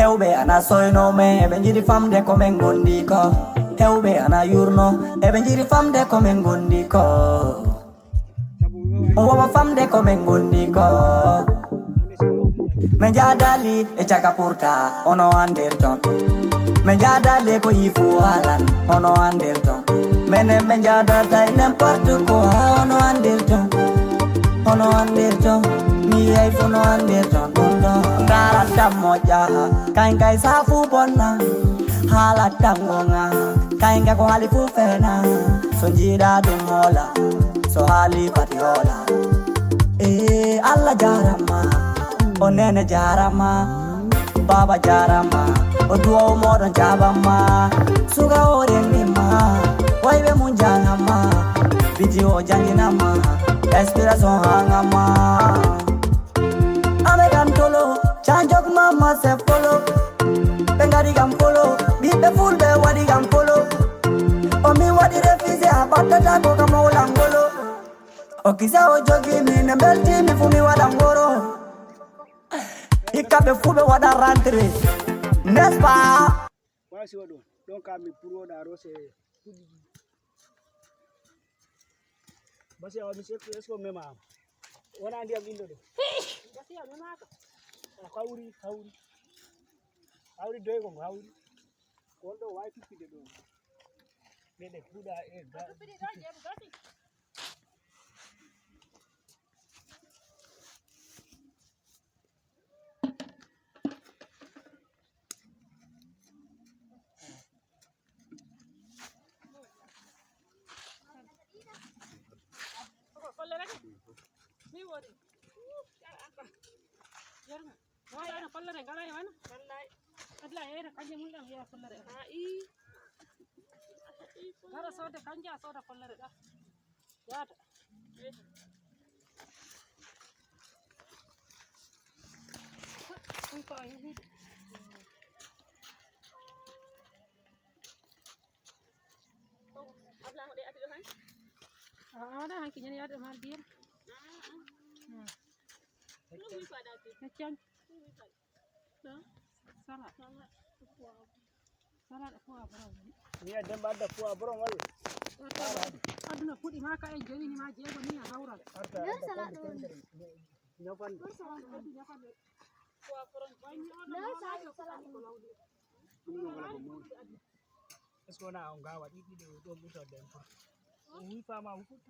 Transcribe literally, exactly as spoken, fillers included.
Hewɓe ana soyno men, eɓe njiɗi famde ko men gondi ko. Hewɓe ana yurno, eɓe njiɗi famde ko men gondi ko. Wowa famde ko men gondi ko. Min jaadali e caka purta, ono andirton. Min jaadali ko yifu halan, ono andirton. Menen min jaadata e n'importe quoi, ono andirton. Ono andirton. Mi yey fu no andirton ɗum ɗon. Ndarata moƴƴa, kañ kay safu bonna. Haala tango nga, kañ nga ko haali fu fena. So jiiɗa ɗum hoola, so haali fati hoola. Eh, Allah jarama, o nene jarama, baba jarama, o duwaw moɗon jabama. Suga o renima, wayɓe mum jangama, video janginama, inspiration hangama. Ameɗan tolo, canjok mama se polo. Ɓe ngari gam polo, ɓiɓɓe fulɓe waɗi gam polo. O mi waɗi refusé a ɓattata ko kam o langolo. O kisa o jogi mi ne belti mi fu mi waɗan goro. Hikka ɓe fu ɓe waɗa rentré, n'est-ce pas? Wala si waɗo ɗon ka mi pour woɗa rose. Basi awa mi sekku est-ce que o mema am? Wona ndiyam indo ɗo. Basi a memaka. A hawri, hawri. Hawri doygo ngo hawri. Ko on ɗo wawi tuppide ɗo. Ɗeɗe kuɗa e ga. Tuppide ɗo je basi. Follere ke? Mi wori. Yar an ba. Yar ma. Wala na follere ngara e wana? Wallahi. Adla era kanje mun dam ya follere. Ai. Gara soda kanje soda follere da. Yata. Aɗa hanki ñande yaade maar biir. Heccan. Salad. Salad e poivron. Ni a demba adda poivron walla? Aduna fuɗi ma ka en jowini ma jeego ni a hawral. Arta. Nder salad o woni. Ñafande. Nder salad o woni. Poivron. Nder salad o woni. Est-ce que wona on gawa ɗiɗi ɗo ɗo ɓurtorde en fof? O wi fama o fof.